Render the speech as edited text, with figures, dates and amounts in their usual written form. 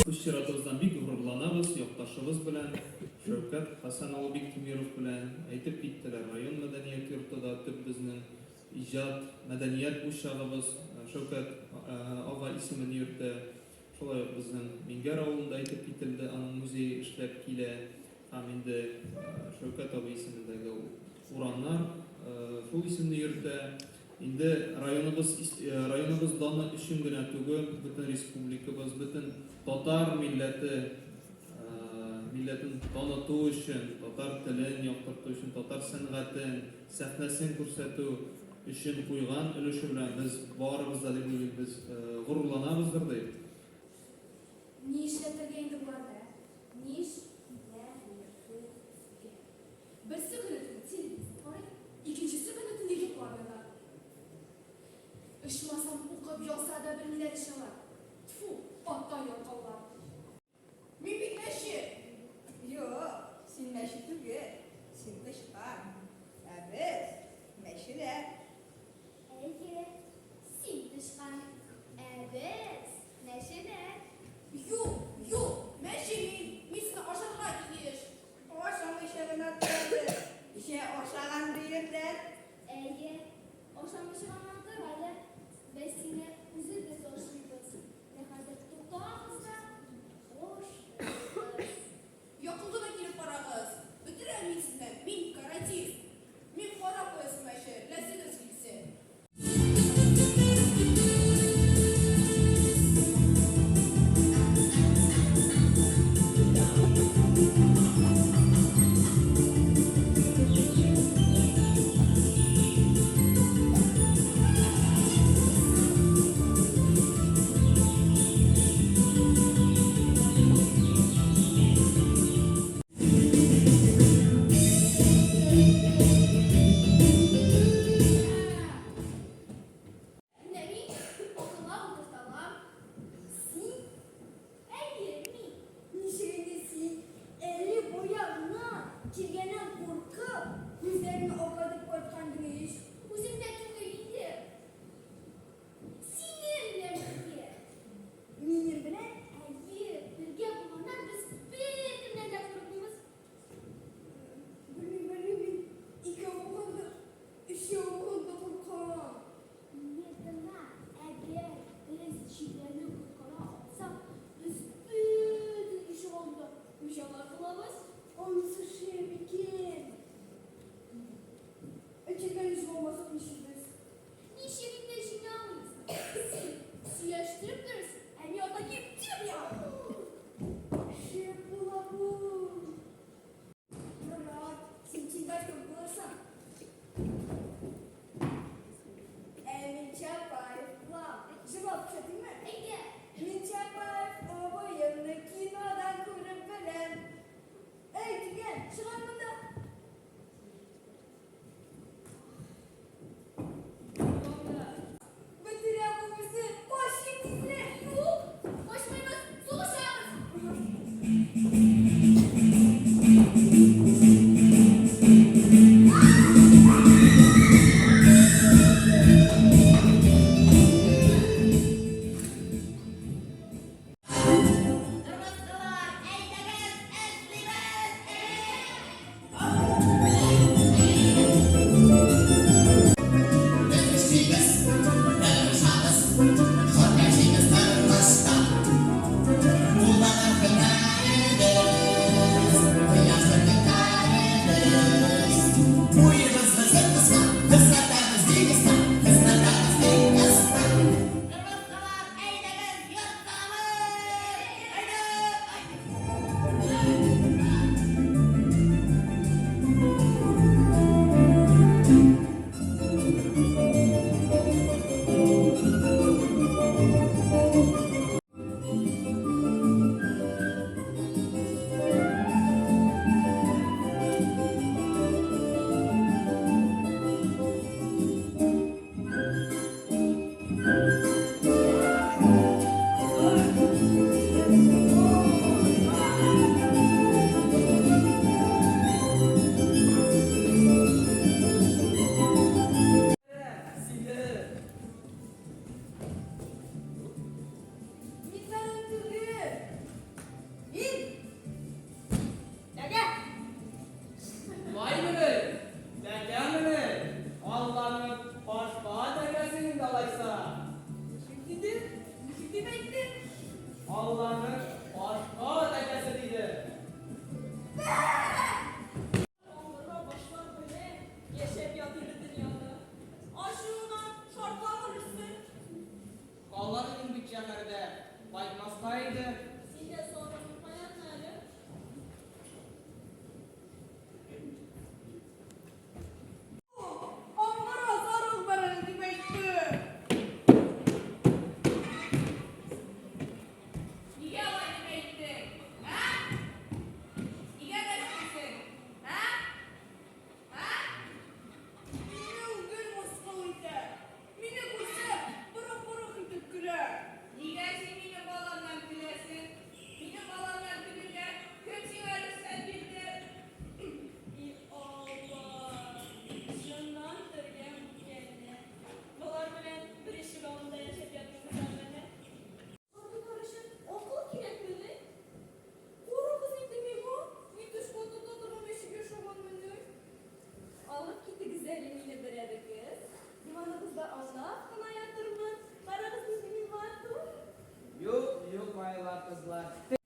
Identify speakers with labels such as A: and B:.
A: Үз чиратыбыздан бик горурланабыз, якташыбыз белән, Шәүкәт Хәсән улы Биктимиров белән, әйтеп киттеләр, район мәдәният йорты да төп безнең иҗат, мәдәният учагыбыз, Шәүкәт ага исемен йөртә. Шулай ук безнең Миңгәр авылында әйтеп кителде, аның музее эшләп килә. Һәм инде Шәүкәт абый исемендәге урамнар шул исемне йөртә. Инде районыбыз районыбыз даны өчен генә түгел, бөтен республикабыз, бөтен татар милләте милләтен таныту өчен, татар телен яктырту өчен, татар сәнгатен, сәхнәсен күрсәтү өчен куйган өлеше белән без барыбыз да дип уйлыйм, без горурланабыздыр дип.
B: Ни эшләтергә инде боларны, ә? Нишләтергә? Берсе көне-төне телевизор карый, икенчесе көне-төне йоклап ята. Ичмасам, укып яза да белмиләр ич алар. Тфү, ата ялкаулар.
C: Мин бит мәче! Юк, син мәче түгел, син тычкан. Ә без, мәчеләр.
D: Әйе, син тычкан, ә без, мәчеләр.
B: Юк, юк, мәче мин, мин сине ашарга тиеш.
C: Ашамыйча гына тор әле. Җә ашаган диерләр.
D: Әйе, ашамыйча гына тор әле. Без сине үзебез ашыйбыз. Менә хәзер тотабыз да ашыйбыз.
B: Якын гына килеп карагыз. Бетерәм мин сезне, мин каратист. Мин кара пояслы мәче, беләсегез килсә.
D: Менә мин акылга утырталам. Син? Әйе, мин.
E: Ничек инде син, әле бая гына килгәннән куркып, күзләреңне акайтып кайткандың ич?
D: Үзем дә түгел инде. Синең белән бергә.
E: Минем белән?
D: Әйе, бергә булганнан без беркемнән дә курыкмыйбыз.
E: Белмим, белмим, мин икәү булганда, өчәү булганда куркам.
D: Мине тыңла, әгәр без чирләрне коткара алсак, без бөтен ишегалдында хуҗалар булабыз.
E: Анысы шәп икән. Ә чирләрне җуалмасак нишлибез?
D: да аунап кына ятырмын. Карагыз, нинди мин матур.
F: Юк, юк, малайлар, кызлар.